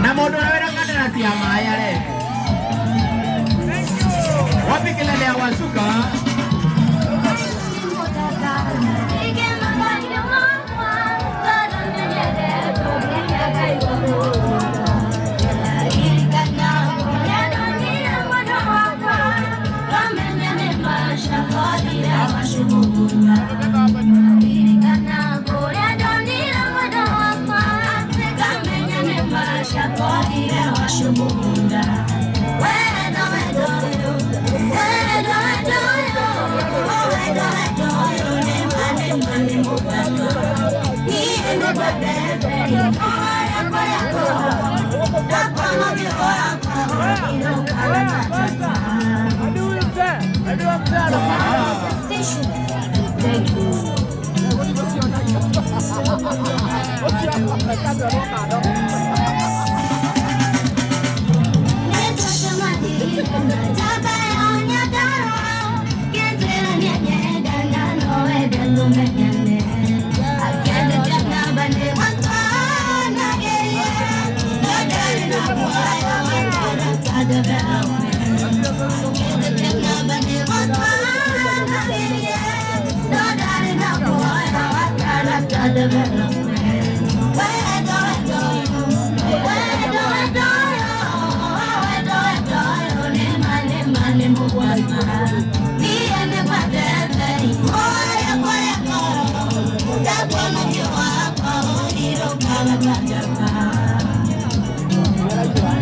Na mundu uria wina kandarasi ya maĩ arehe. Wapi kelele ya Wacuka?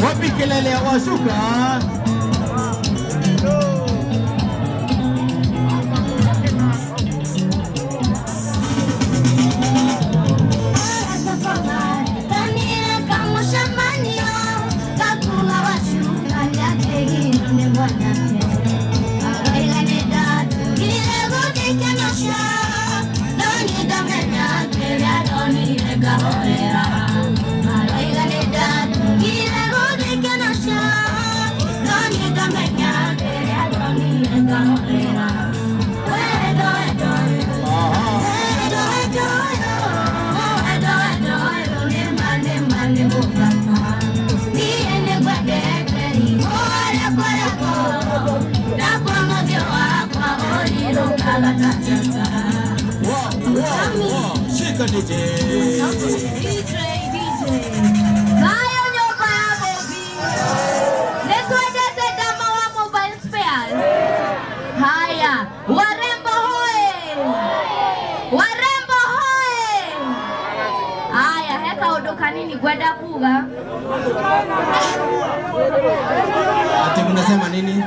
Wapi kelele ya Wacuka? Shika DJ. Nayo nyumba ya Bobi. Nitwendete dama wa mobile spares. Haya, warembo hoe. Warembo hoe. Haya, heka undu kanini ngwenda kuga. Ati mnasema nini?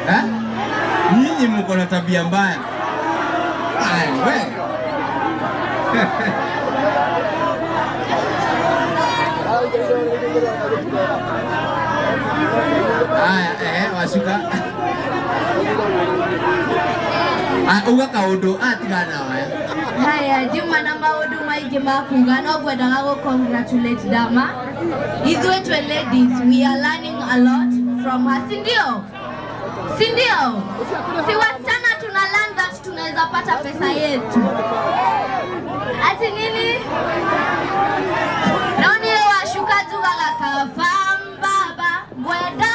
Eh? Nyinyi mko na tabia mbaya. Ai, we. Aya, Wacuka. Ah, uga kaundu atigana we. Haya, Juma na maundu maingi ma kuga no ngwendaga gu congratulate Dama. Ithuĩ twe ladies, we are learning a lot from her, si ndio? Si ndio? Si wasichana tuna learn that tunaweza pata pesa yetu. Ati nini? Naoni Wacuka njugaga kaba mbaba, ngwenda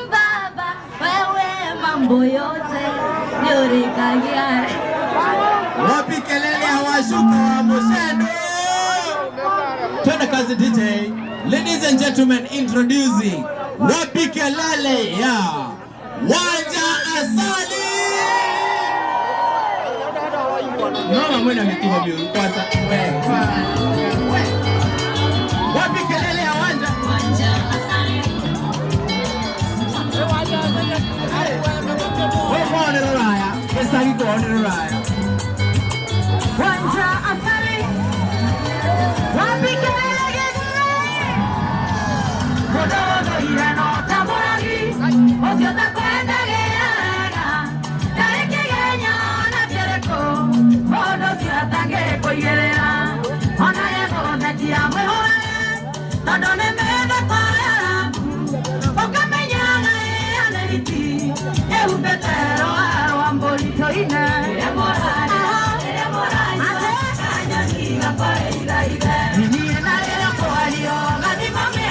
mbaba, wewe mambo yote nĩũrĩkagia. Wapi kelele ya Wacuka wa Mucendo? Twende kazi DJ. Ladies and gentlemen, introducing wapi kelele ya Wanja Asali. Mama mwena mitugo miuru kwanza. We, we. Wapi kelele ya Wanja? Wanja Asali. We mwone ruraya. Pesa giko one ruraya. Wanja Asali. Wapi kelele gĩthũrai? Mũndũ ũthũire no ta mũragi, ũcio ũtakwendagĩra wega. Ndarĩ kĩgenyo na kĩrĩkũ, mũndũ ũcio atangĩkũigĩrĩra. Ona gĩgũthekia mwĩhũrage, tondũ nĩ mĩtheko ya Arabu. Ũkamenyaga ĩyo nĩ hiti, ĩhumbĩte rũa rwa mbũri tũine. Ate. Niĩ na rĩrĩa kwario, gathima mĩario.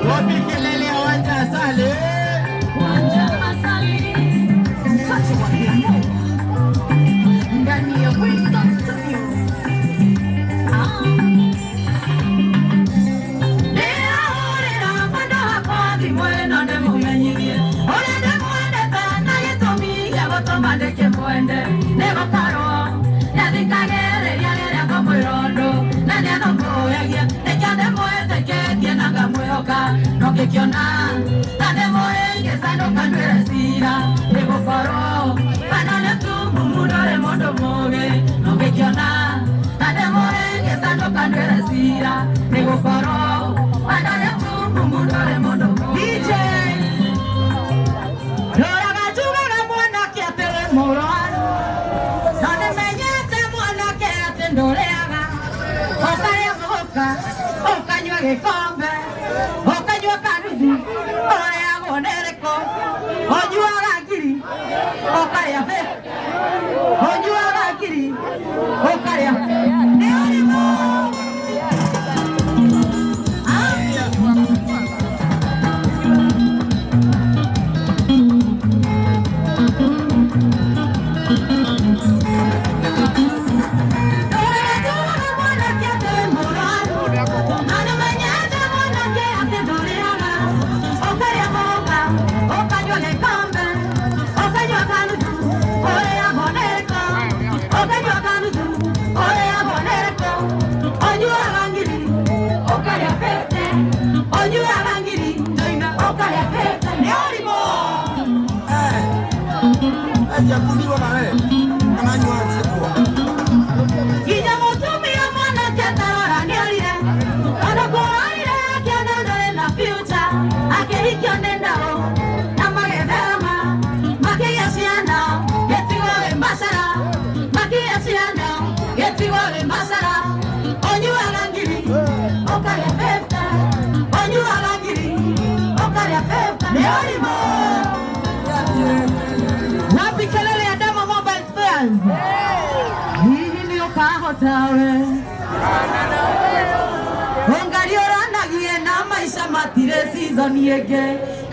Wapi kelele ya Wanja Asali? Wanja Asali, mtoto wa Kiambu, ndani ya Winston Studios. Ah. Ndĩrahũrĩra mwendwa wakwa thimũ ĩno ndĩmũmenyithie ũrĩa ndĩmwendete na gĩtũmi gĩa gũtũma ndĩkĩmwende nĩ gũkorwo nĩathikagĩrĩria rĩrĩa ngũmwĩra ũndũ na nĩanũmbũyagia nĩkĩo ndĩmwĩtĩkĩtie na ngamwĩhoka no ngĩkĩona ta ndĩmũhĩngĩca ndũkanduĩre cira nĩ gũkorwo bado nĩ tumumu ndũrĩ mũndũ mũũgĩ no ngĩkĩona ta ndĩmũhĩngĩca ndũkanduĩre cira nĩ gũkorwo bado nĩ tumumu ndũrĩ mũndũ mũũgĩ. DJ Roraga njugaga mwanake atĩ wĩ mũrwaru no nĩmenyete mwanake atĩ ndũrĩaga ũkarĩa mũhuka ũkanyua gĩkombe ũkanyua kanuthu ũrĩagwo nĩ rĩkũ ũnyuaga ngiri ũkarĩa bĩ ũnyuaga ngiri ũkarĩa nĩ ũrimũ. Hajakuliwa na wewe. Ananywa chakula. Nginya mũtumia mwanake atarora nĩorire ona kũrorire akĩona ndarĩ na future akĩhikio nĩ ndaũ na magĩthema makĩgĩa ciana gĩtigwo gĩ macara makĩgĩa ciana gĩtigwo gĩ macara ũnyuaga ngiri ũkarĩa 50 ũnyuaga ngiri ũkarĩa 50 nĩ ũrimũ. Wapi kelele ya Dama Mobile Spares? Hihi nĩ ũkahota we ũngariũranagie na maica matirĩ season ĩngĩ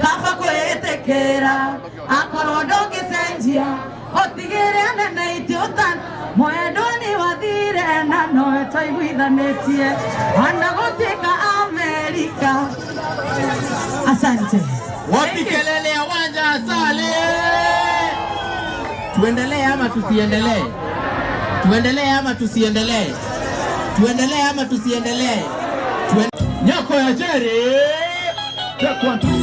kaba kwĩĩtĩkĩra akorwo ndũngĩcenjia ũtigĩre anene itiũta mwendwa nĩ wathire na nowe twaiguithanĩtie ona gũtuĩka Amerika. Asante. Wapi kelele ya Wanja Asali? Tuendelee ama tusiendelee? Tuendelee ama tusiendelee? Tuendelee ama tusiendelee? Nyoko ya Jerry. Take one. Nyoko ya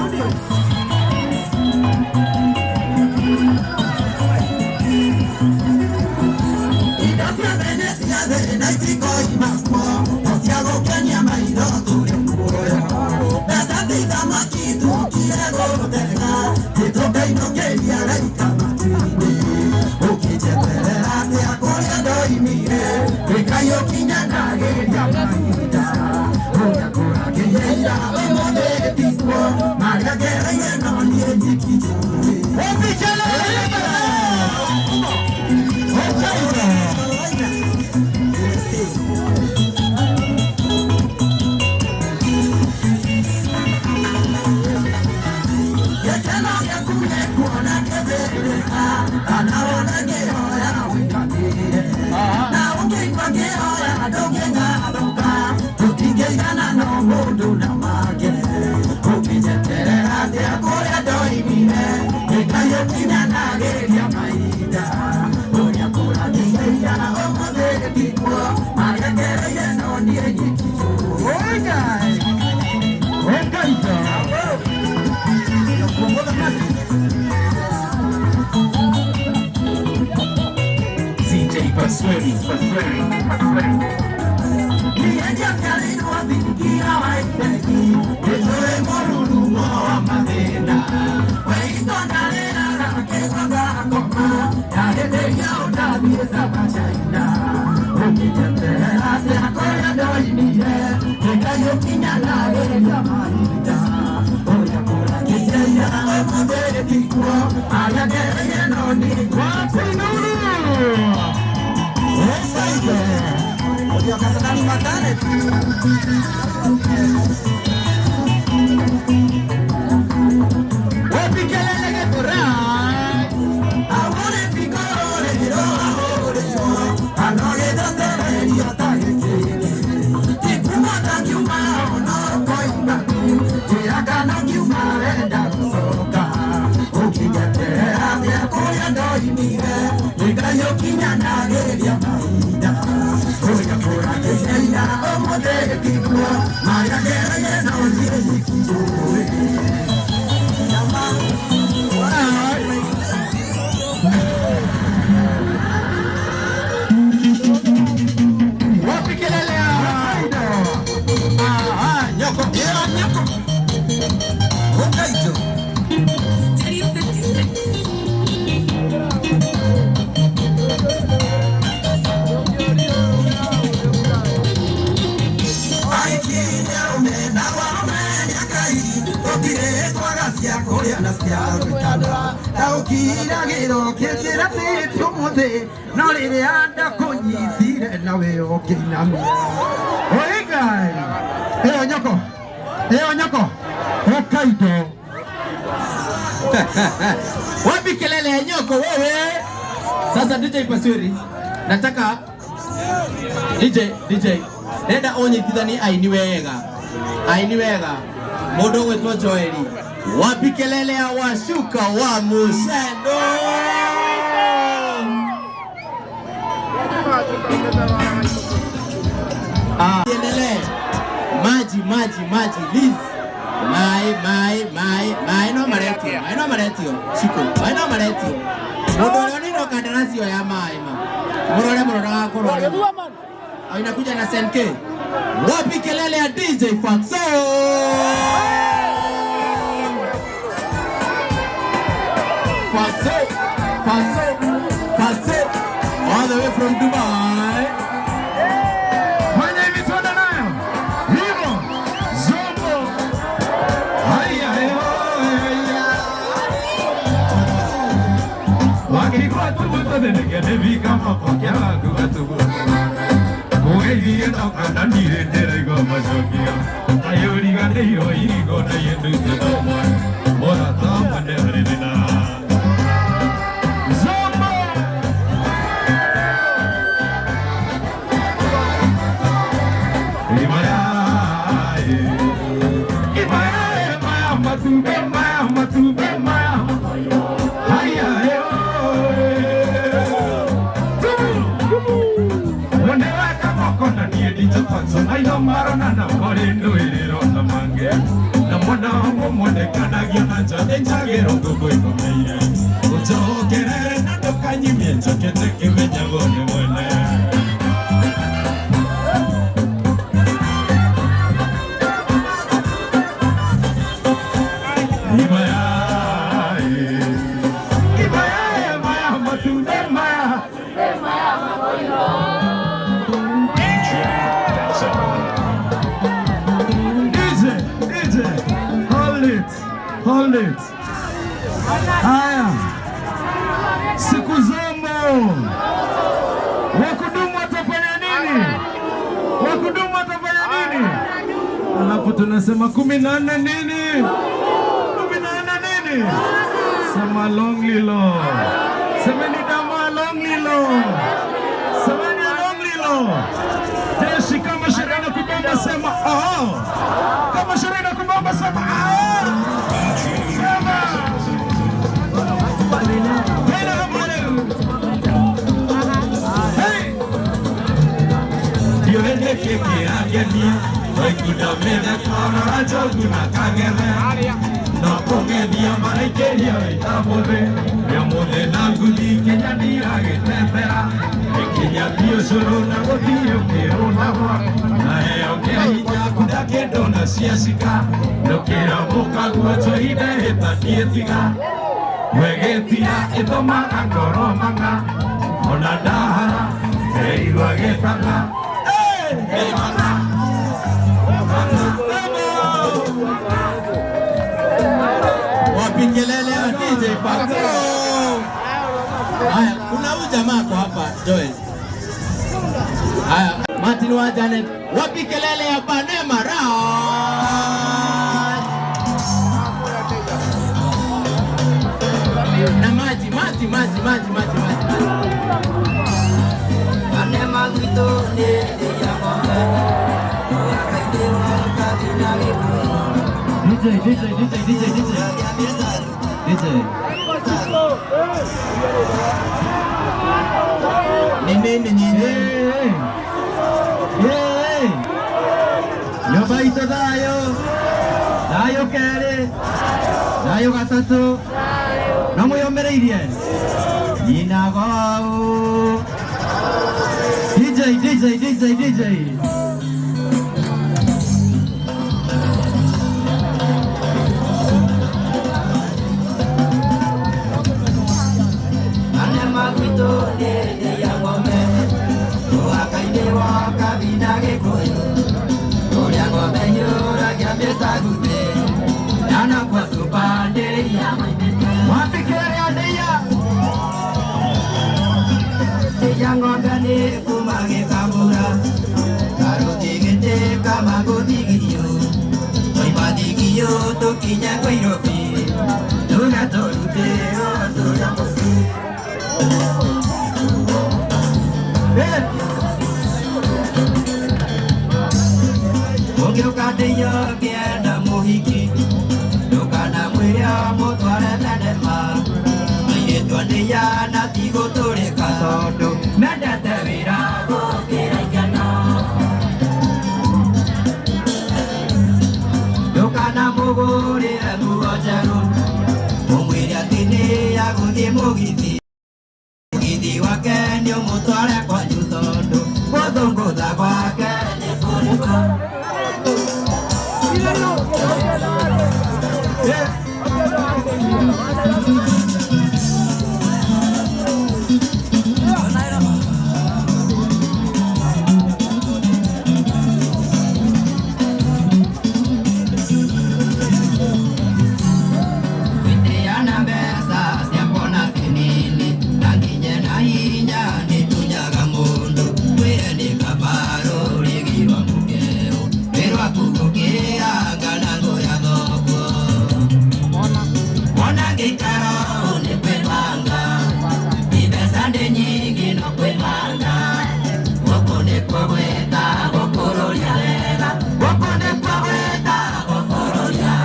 Jerry. Studio. CJ Pasweri, Pasweri, Pasweri. Wapi kelele gethura? Wapi kelele ya? Aha, nyoko. Nyoko. Ukaito. No rĩrĩa ndakũnyitire nawe ũkĩinamia. Oi Ngai. Ĩyo nyoko. Ĩyo nyoko. Ũkaindo. Wapi kelele ya nyoko wewe? Sasa DJ Pasuri, nataka DJ DJ ndenda ũnyitithanie aini wega, aini wega mũndũ ũgwĩtwo Joeli. Wapi kelele ya washuka wa Musendo? Ah, endelee. Maji maji maji Liz. Mai mai mai mai no maretio, mai no maretio. Shiko, mai no maretio. Mũndũ ũrĩa ũnino kandarasi ĩyo ya maĩ ma. Mũrore mũno ndagakorwo rĩu. Inakuja na SNK. Wapi kelele ya DJ Fatso? Fatso, Fatso, Fatso. All the way from Dubai. Fanya hivi tuende nayo. Hivyo. Zombo. Haya, haya. Wakikuwa tubuto kama kwa Zombo. DJ, DJ, hold it, hold it. Haya, siku zombo, wakudumu watafanya nini? Wakudumu watafanya nini? Alafu tunasema 14 nini? 14 nini? Sema lonely lo. Semeni dama lonely lo. Semeni lonely lo. Jeshi kama sherehe na kubamba sema oh. Kama sherehe na kubamba sema ah. Sema. Tena kama Hey. Wapi kelele ya DJ Pato. Haya, kuna huyu jamaa kwa hapa Joel. Haya, Martin wa Janet, wapi kelele ya Banema Raj? Na maji, maji, maji, maji, maji, maji, maji. Banema gwitũ nĩ ndĩia ng'ombe DJ, DJ, DJ, DJ, DJ. DJ. Ni nini nyinyi? Hey, hey. Nyũmba itũ thayũ, thayũ kerĩ, thayũ gatatũ, no mwĩyũmĩrĩirie nyinago. DJ, DJ, DJ, DJ. Banema gwitũ nĩ ndĩia ng'ombe mũhaka-inĩ wa Kabina Gĩkũyũ kũrĩa ng'ombe hiũragia mĩcaguthĩ yanakua cuba ndĩria Wapi kelele ya ndĩia? Ndĩia ng'ombe nĩ kuma gĩkabura karũthi gĩtĩ kama gũthigio twaima thigio tũkinye Nairobi tuge tũrutĩrwo tũrĩa mũciĩ. Hey. Ũngĩũka ndĩia ũkĩenda mũhiki ndũkanamwĩre mũtware thenema airĩtu a ndĩia na ti gũtũrĩka tondũ mendete wĩra gũkĩra ikeno. Ndũkanamũgũrĩre nguo njerũ ũmwĩre atĩ nĩ agũthiĩ mũgithi mũgithi wake nĩ ũmũtware kwanyu tondũ gũthũngũtha gwake nĩ kũrĩkũ. Gwĩtĩana mbeca ciakwa ci nini na nginye na hinya nĩtunyaga mũndũ mwĩre nĩ kaba rũrigi rwa mũkeo nĩ rwaku gũkĩra ngana ya thoguo. Wona ngĩikara ũũ nĩ kwĩbanga mbeca nĩ nyingĩ no kwĩbanga gũkũ nĩkuo gwĩtagwo kũrũria wega gũkũ nĩkuo gwĩtagwo kũrũria.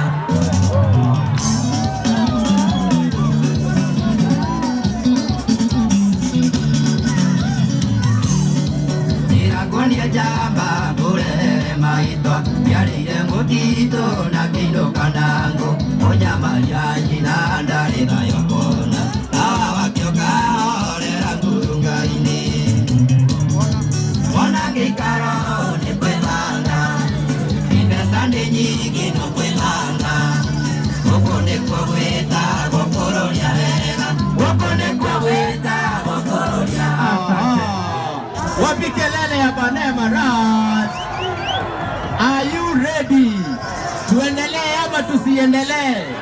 Ndĩrakuonia njamba ngũrehere maitwa nĩarĩire mũtitũ na kĩinũka na ngũ mũnyamaria nyina ndarĩ thayũ kuona awa wakĩũka horera ngurunga-inĩ. Wona ngĩikara ũũ nĩ kwĩbanga mbeca nĩ nyingĩ no kwĩbanga gũkũ nĩkuo gwĩtagwo kũrũria wega gũkũ nĩkuo gwĩtagwo kũrũria. Wapi kelele ya Banema Raj? Are you ready? Tuendelee ama tusiendelee?